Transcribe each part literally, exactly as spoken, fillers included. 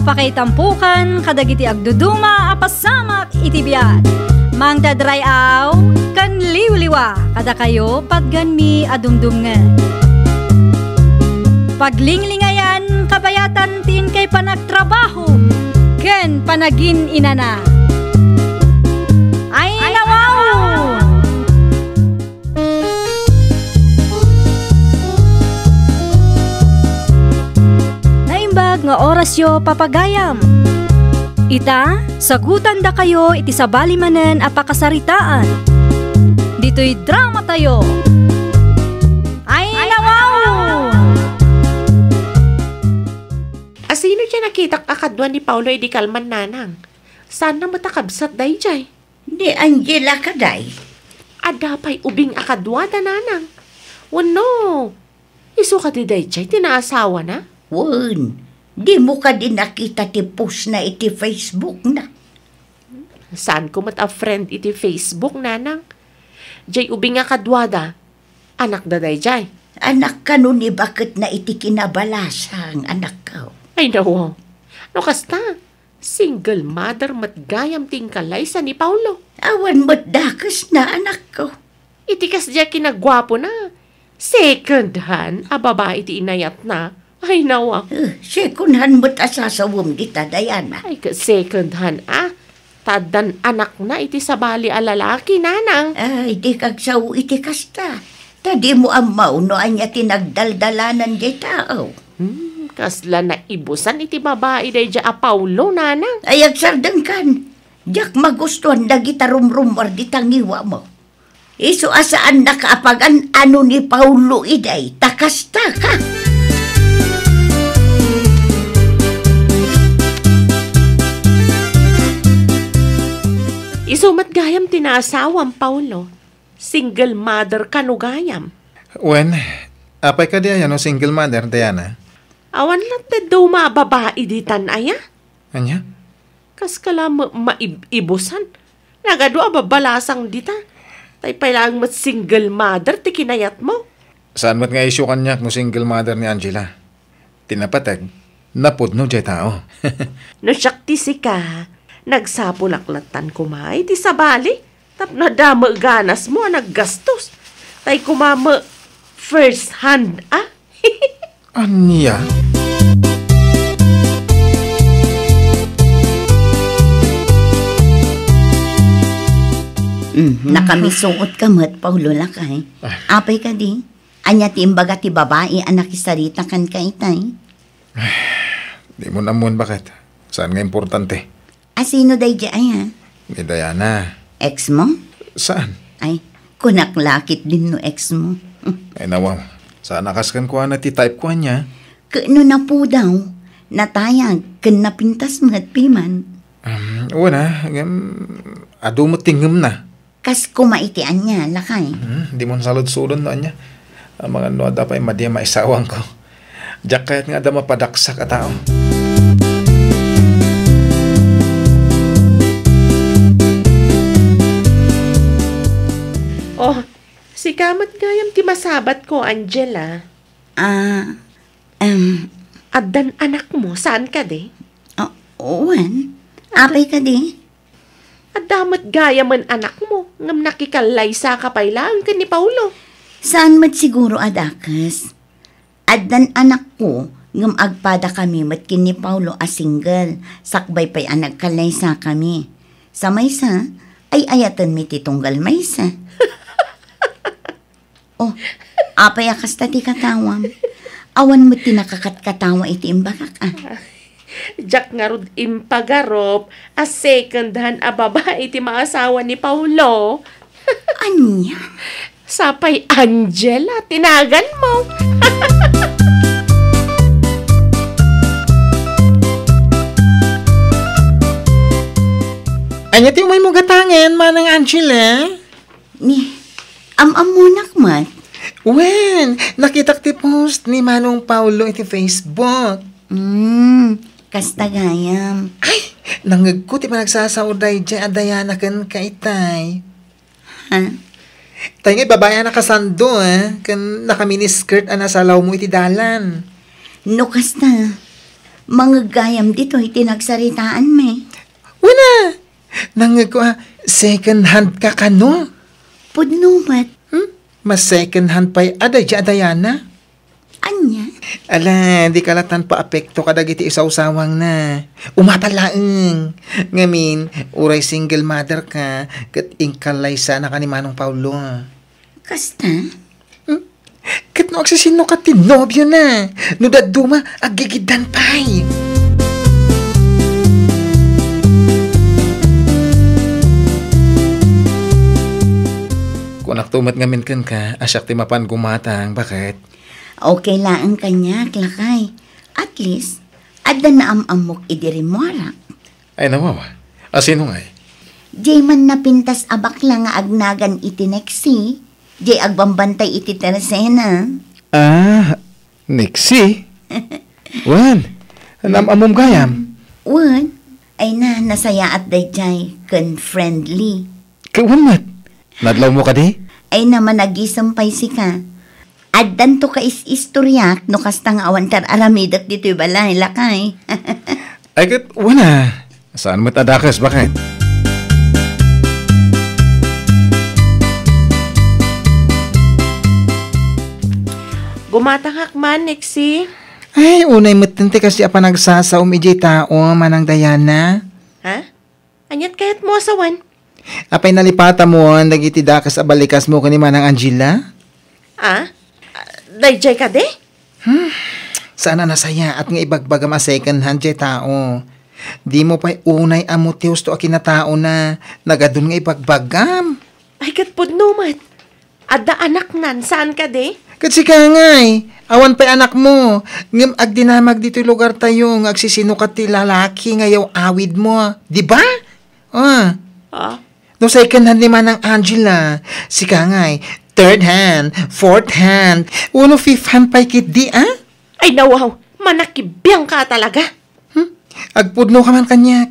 Pakaitampukan kadagiti agduduma a pasamak iti biag. Mangted ray-aw ken liwliwa kadakayo patganmi a dumdumngeg. Paglinglingayan kabayatan ti inkay panagtrabaho ken panagin-inana. Ay, nawaw! Naimbag nga orasyo, papagayam. Ita, sagutandakayo iti sabali manen a pakasaritaan. Ditoy dramatayo. Ay, nawaw! Asino ti nakitak a kadua ni Paolo idi kalman, nanang? Saanna met a kabsat daydiay? Ni Angela kadi? Adda pay ubing a kaduada, nanang. Wenno, isu kadi daydiay ti naasawana? Wen, dimo kadi nakita ti postna iti Facebookna? Saanko met a friend iti Facebook, nanang. Diay ubing a kaduada, anakda daydiay. Anak kano ni baketna iti kinabalasang, anakko? Ay, nawaw. No kasta, single mother met gayam ti inkalaysa ni Paolo. Awan met dakesna, anakko. Iti kasdiay a kinaguapona, second hand a babai ti inayatna. Ay, nawaw. Eh, second hand met a sasawem dita, Diana. Ay, ket second hand, a. Ta addan anakna iti sabali a lalaki, nanang. Ay, dika agsao iti kasta. Ta dimo ammo no ania ti nagdaldalanan diay tao. Hmm, kasla naibusan iti babai daydiay a Paolo, nanang. Ay, agsardengkan. Diak magustuan dagita rumrumuar dita ngiwamo. Isu a saannaka a pagan-ano ni Paolo idiay, ta kastaka. Isu met gayam ti naasawam, Paolo. Single mother kano gayam. Wen, apay kadi aya no single mother, Diana? Awan latta duma a babai ditan aya? Ania? Kaska la ma-, maib-ibusan. Nagadu a babalasang dita. Tay pay laeng met single mother ti kinayatmo. Saan met nga isyu kaniak no single mother ni Angela? Ti napateg, napudno diay tao. No siak ti sika, nagsapulak lattan koma iti sabali. Tapno adda met ganasmo a naggastos. Tay koma met first hand, a? Ania? Mm, nakamisuot ka met, Paolo, lakay. Ah. Apay kadi? Ania ti imbaga ti babai a nakisarita kenka itay? Dimo ammoen, baket. Saan nga importante. A sino daydiay, a? Ni Diana. Ex mo? Saan? Ay, kunak la ketdin no ex mo. Ay, nawaw. Saan a kas kenkuana ti type ko ania? Ket no napudaw, natayag, ken napintas met piman. Um, wen a, ngem, adu met ti ngemna. Kas koma iti ania, lakay? Hmm, dimo saludsodon no ania. Amangan no adda pay madi a maisaoanko. Diak kayat nga adda mapadaksak a tao. Oh, sika met gayam ti masabatko, Angela. Ah, em. Addan anakmo, saan kadi? Ah, wen. Apay kadi? Adda met gayamen anakmo, ngem nakikallaysaka pay laeng ken ni Paolo. Saan met siguro a dakes? Addan anakko, ngem agpadakami met ken ni Paolo a single, sakbay pay a nagkallaysakami. Sa maysa, ay-ayatenmi ti tunggal maysa. Oh, apay a kasta ti katawam? Awan met ti nakakatkatawa iti imbagak, a. Diak ngarud impagarup a second hand a babai ti maasawa ni Paolo. Ania? Sapay Angela ti naganmo. Ania ti umaymo gatangen, Manang Angela? Ni, am-ammonak met. Wen, nakitak ti post ni Manong Paolo iti Facebook. Hmm, kasta gayam. Ay, nangngegko ti panagsasao daydiay a Diana kenka itay. Ha? Tay nga babai a nakasando, a, ken nakaminiskirt a nasalawmo iti dalan. No kasta, Mangeggayam ditoy ti nagsaritaanmi. Wen a! Nangngegko a second hand ka kano? Pudno met. Hmm? Mas second hand pay a daydi a Diana? Ania? Ala, di ka la tan paapekto kadagiti isawsawangna. Umapal laeng. Ngamin, uray single mother ka, ket inkallaysanaka ni Manong Paulo. Kasta? Hmm? Ket no agsisinukat ti nobiona, no dadduma, aggigiddan pay. Kunak to met ngamin kenka, a siak ti mapan gumatang, baket? Okay laeng kaniak, lakay. At least, adda naam-ammok idi rimmuarak. Ay, nawawa. A sino ngay? Diay man napintas a bakla nga agnagan iti Nexi, diay agbambantay iti Teresena. Ah, Nexi? Wen, naam-ammom gayam? Wen, ay na, nasayaat daydiay, ken friendly. Ket wen met, nadlawmo kadi? Ay na, managisem pay sika. Addanto ka is-istoriak no kasta nga awan ti ar-aramidek ditoy balay, lakay. Ay, ket wen a. Saan met a dakes, baket? Gumatangak man, Nexi. Ay, unay metten ti kasi a panagsasaom idiay tao, Manang Diana. Ha? Aniat kayatmo a sawen? Apay nalipatamon dagiti dakes a balikasmo ken ni Manang Angela? Ah? Daydiay kadi? Hmm. Saan a nasayaat nga ibagbagam a second hand diay tao. Dimo pay unay ammo ti husto a kinataona, nagadun nga ibagbagam. Ay, ket pudno met. Adda anaknan, saan kadi? Ket sika ngay, awan pay anakmo, ngem agdinamag ditoy lugartayo nga agsisinukat ti lalaki nga yaw-awidmo, di ba? Ah. Ah? No second hand ni Manang Angela, sika ngay, third hand, fourth hand, wenno fifth hand pay ketdi, ah? Ay, nawaw, manakibiang ka talaga. Hmm? Agpudno ka man kaniak.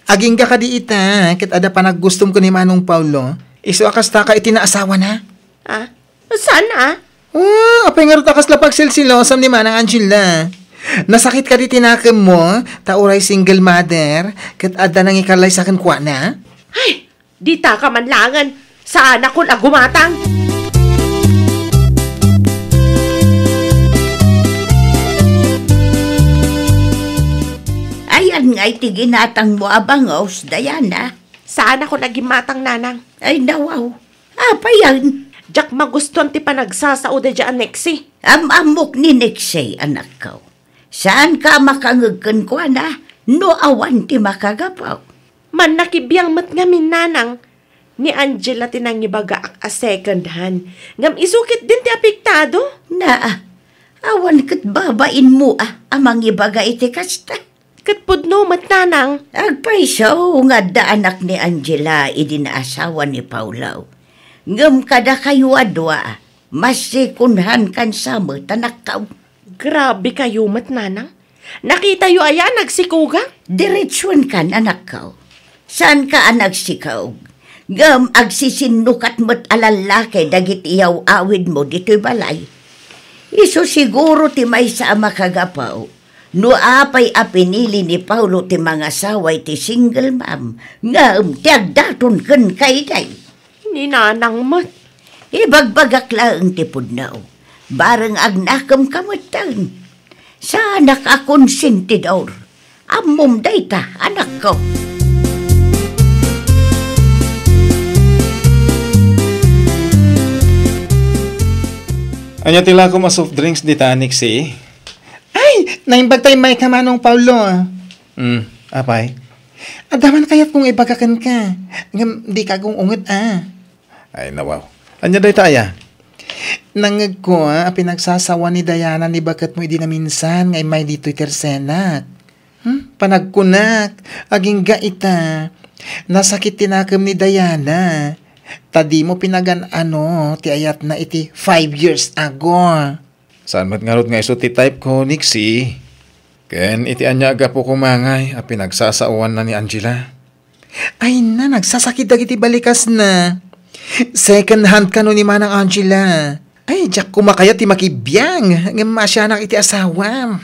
Agingga kadi ita, ket adda panaggustom ken ni Manong Paulo. Isu a kasta ka iti naasawana? Ah? Saan a? Oh, apay ngarud a kasla pagsilsilosam ni Manang Angela? Nasakit kadi ti nakemmo, ta uray single mother, ket adda nangikallaysa kenkuana? Ay, dita ka man laengen, saanakon a gumatang. Ayan nga iti ginatangmo a bangus, Diana. Saanakon a gimmatang, nanang. Ay, nawaw. Apayan? Diak magustuan ti panagsasao daydiay a Nexi. Am-ammok ni Nexi, anakko. Saanka a makangeg kenkuana no awan ti makagapu. Mannakibiang met ngamin, nanang. Ni Angela ti nangibagaak a second hand. Ngem isu ketdin ti apektado. Naa, awan ket babainmo a, a mangibaga iti kasta. Ket pudno met, nanang. Agpayso nga adda anak ni Angela idi naasawa ni Paolo. Ngem kadakayo a dua, mas second hand kan sa met, anakko. Grabe kayo met, nanang. Nakitayo aya a nagsikogak? Diretsuenkan, anakko. Saanka a nagsikog. Ngem agsisinnukat met a lallaki dagiti yaw-awidmo ditoy balay. Isu siguro ti maysa a makagapu no apay a pinili ni Paolo ti mangasawa iti single mom, ngem ti agdaton kenka idi. Ni nanang met. Ibagbagak laeng ti pudno. Bareng agnakemka metten. Saanak a konsentidor. Ammom dayta, anakko. Ania ti lakom a soft drinks dita, Nixie? Ay, naimbag tay may ka, Manong Paolo. Hmm, apay? Adda man kayatko nga ibaga kenka, ngem dika agung-unget a. Ay, nawaw. Ania dayta aya? Nangngegko a pinagsasawa ni Diana ni baketmo idi naminsan nga immay ditoy ti Arsenac. Hmm? Panagkunak, agingga ita, nasakit ti nakem ni Diana. Ta dimo pinagan-ano ti ayatna iti five years ago. Saan met ngarud nga isu ti type ko, Nixie? Ken iti ania a gapu koma ngay a pinagsasaoanna ni Angela? Ay na, nagsasakit dagiti balikasna. Second hand kano ni Manang Angela. Ay, diak koma kayat ti makibiang, ngem maasianak iti asawam.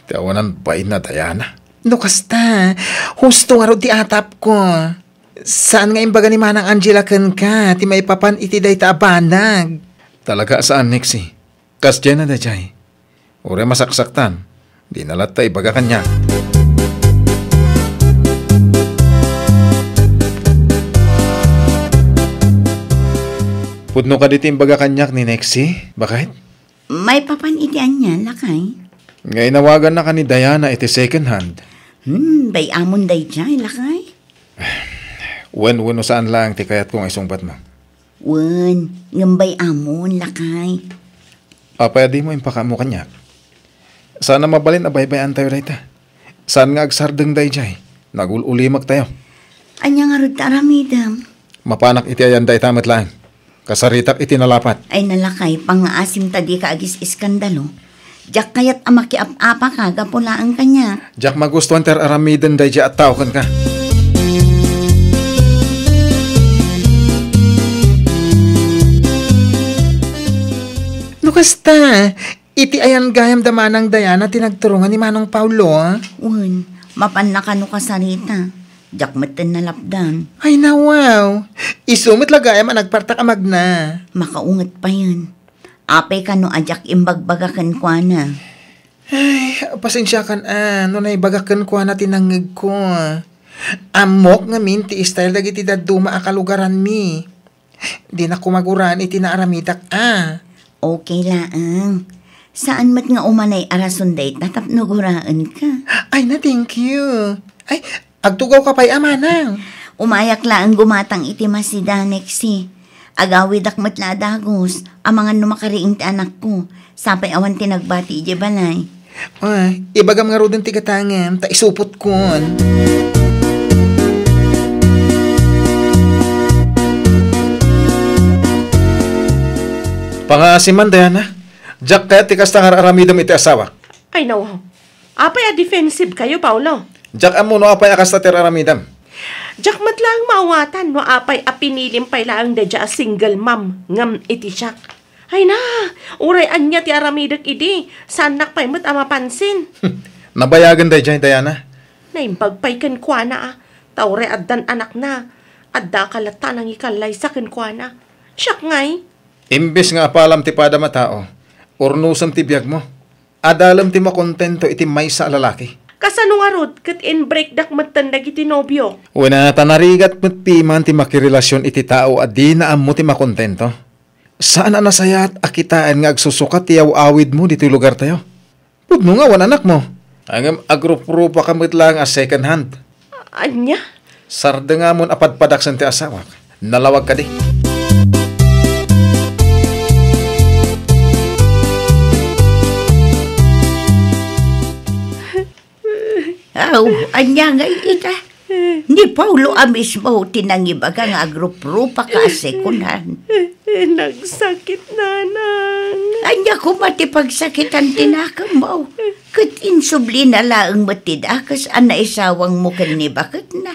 Ti awanan bainna, Diana. No kasta, husto ngarud ti atapko. Saan nga imbaga ni Manang Angela kenka ti maipapan iti dayta a banag? Talaga a saan, Nexie. Kasdiay na daydiay. Uray masaksaktan, dina latta ibaga kaniak. Pudno kadi ti imbaga kaniak ni Nexie, baket? Maipapan iti ania, lakay? Nga inawaganna ka ni Diana iti second hand. Hmm, bay-amon daydiay, lakay? Wen, wenno saan laeng ti kayatko nga isungbatmo. Wen, ngem bay-amon, lakay. Apay a dimo impakaammo kaniak? Saan a mabalin a baybay-antayo dayta. Saan nga agsardeng daydiay. Nagul-ulimektayo. Ania ngarud ti aramidem? Mapanak iti ayan dayta met laeng. Kasaritak iti nalapat. Ay, nalakay, pangngaasim ta dika agis-iskandalo. Diak kayat a makiap-apaka gapu laeng kaniak. Diak magustuan ti ar-aramiden daydiay a tao kenka. No kasta, iti ayan gayam da Manang Diana ti nagturungan ni Manong Paulo, a? Wen, mapanna kano kasarita. Diak metten nalapdan. Ay, nawaw. Isu met la gayam a nagpartak a magna. Makaunget payen. Apay kano a diak imbagbaga kenkuana? Ay, pasensiakan a no naibagak kenkuana ti nangngegko. Ammok ngamin ti style dagiti dadduma a kalugaranmi. Dinak koma guraen iti naaramidak a. Okay laeng. Saan met nga umanay a rason dayta tapno guraenka. Ay na, thank you. Ay, agtugawka pay a, manang. Umayak laeng gumatang iti masida, Nexie. Agawidak met la a dagus, amangan no makariing ti anakko. Sapay awan ti nagbati idiay balay. Ah, ibagam ngaruden ti gatangem, ta isupotkon. Pangaasiman, Diana. Diak kayat ti kasta nga ar-aramidem iti asawak. Ay, nawaw. Apay a defensive kayo, Paolo? Diak ammo no apay a kasta ti ar-aramidem. Diak met laeng maawatan no apay a pinilim pay laeng daydiay a single mom ngem iti siak. Ay na, uray ania ti aramidek idi, saannak pay met a mapansin. Nabayagen daydiay, Diana. Naimbag pay kenkuana a, ta uray addan anakna, addaka latta a nangikallaysa kenkuana. Siak ngay? Imbes nga apalam ti padam a tao, urnosem ti biagmo. Adalem ti makontento iti maysa a lalaki. Kasano ngarud ket inbreakdak metten dagiti nobiok? Wen a, ta narigat met piman ti makirelasion iti tao a dina ammo ti makontento. Saan a nasayaat a kitaen nga agsusukat ti aw-awidmo ditoy lugartayo. Pudno nga awan anakmo. Ngem agruprupa ka met laeng a second hand. Ania? Sardengamon a padpadaksen ti asawak. Nalawag kadi. Aw, ania ngay ita? Ni Paolo a mismo ti nangibaga nga agruprupa ka a second hand. Nagsakit, nanang. Ania koma ti pagsakitan ti nakemmo? Ket insublina laeng met ti dakes a naisawangmo ken ni baketna.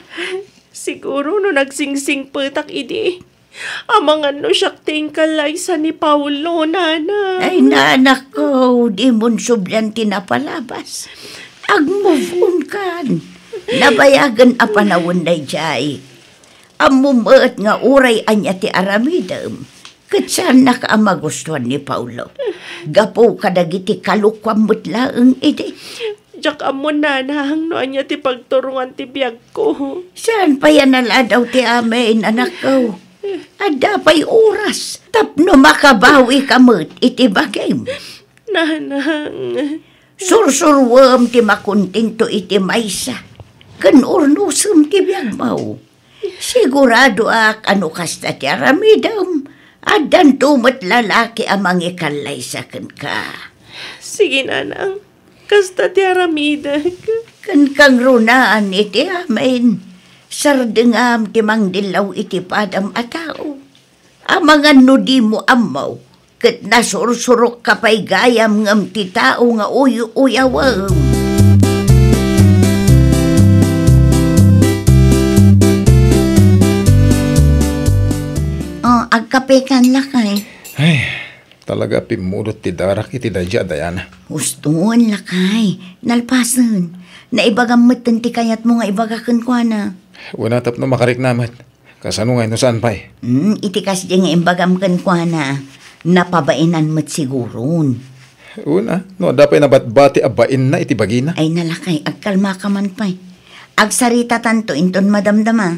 Siguro no nagsingsingpetak idi, amangan no siak ti inkallaysa ni Paolo, nanang. Ay, nanakko, dimon sublian ti napalabas. Ag-move on kan. Nabayagen a panawen daydiay. Ammom met nga uray ania ti aramidem, ket saannak a magustuan ni Paolo. Gapu kadagiti kalokuam met laeng idi. Diak ammo, nanang, no ania ti pagturongan ti biagko. Saan pay a naladaw ti amin, anakko? Adda pay oras tapno makabawika met iti bagim. Nanang. Sursuruem ti makontento iti maysa, ken urnosem ti biagmo. Siguradoak a no kasta ti aramidem, addanto met lalaki a mangikallaysa kenka. Sige, nanang. Kasta ti aramidek. Ken kangrunaan iti amin, sardengam ti mangdillaw iti padam a tao. Amangan no dimo ammo, ket nasursurokka pay gayam ngem ti tao nga uy-uyawem. Oh, agkapekan, lakay. Ay, Talaga pimmulot ti darak iti daydi a Diana. Hustoen, lakay. Nalpasen. Naibagam metten ti kayatmo nga ibaga kenkuana. Wen a, tapno makarikna met. Kasano ngay no saan pay? Hmm, iti kasdi nga imbagam kenkuana, napabaenan met siguron. Wen a, no adda pay nabatbati a baenna iti bagina. Ay, nalakay, agkalmaka man pay. Agsaritatanto inton madamdama.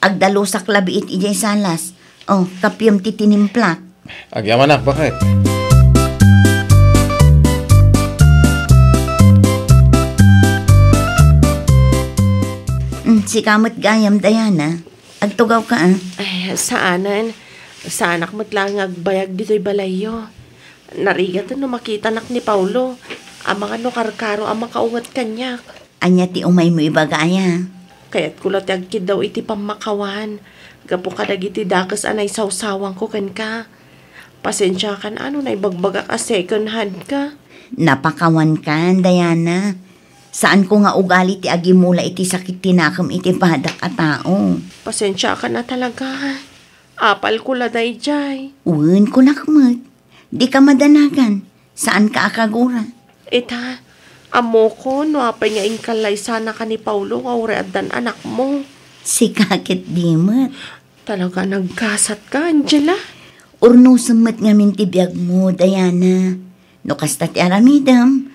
Agdalusak labiit idiay salas. O, kappiem ti tinimplak. Agyamanak, baket. Mm, sika met gayam, Diana. Agtugawka, a? Ay, saanen. Saanak met laeng nga agbayag ditoy balayyo. Narigat no makitanak ni Paulo. Amangan no karkaro a makaunget kaniak. Ania ti umaymo ibaga, aya? Kayatko la ti agkiddaw iti pammakawan gapu kadagiti dakes a naisawsawangko kenka. Pasensiakan a no naibagbagak a second hand ka. Napakawankan, Diana. Saanko nga ugali ti agimula iti sakit ti nakem iti padak a tao. Pasensiakan a talaga. Apalko la daydiay. Wen, kunak met. Dika madanagan. Saanka a kagura. Ita, ammokon no apay nga inkallaysanaka ni Paulo nga uray addan anakmo. Sika ketdi met. Talaga nagkasatka, Angela. Urnosem met ngamin ti biagmo, Diana. No kasta ti aramidem,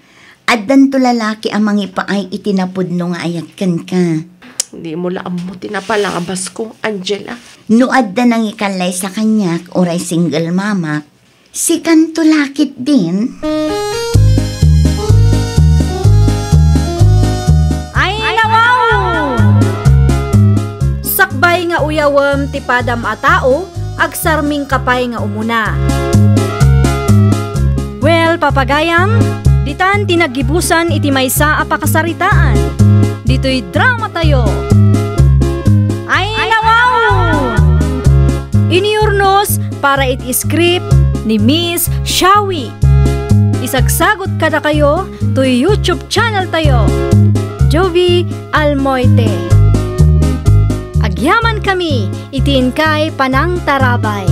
addanto lalaki a mangipaay iti napudno nga ayat kenka. Dimo la ammo ti napalabasko, Angela. No adda nangikallaysa kaniak uray single mamak, sikanto la ketdin. Ay, nawaw! Sakbay nga uyawem ti padam a tao, agsarmingka pay nga umuna. Well, papagayam, ditan ti naggibusan iti maysa a pakasaritaan. Ditoy drama tayo. Ay, nawaw! Iniurnos para iti script ni Miss Shawi. Isagsagot kadakayo toy YouTube channel tayo, Jovi Almoite. Agyaman kami iti inkay panangtarabay.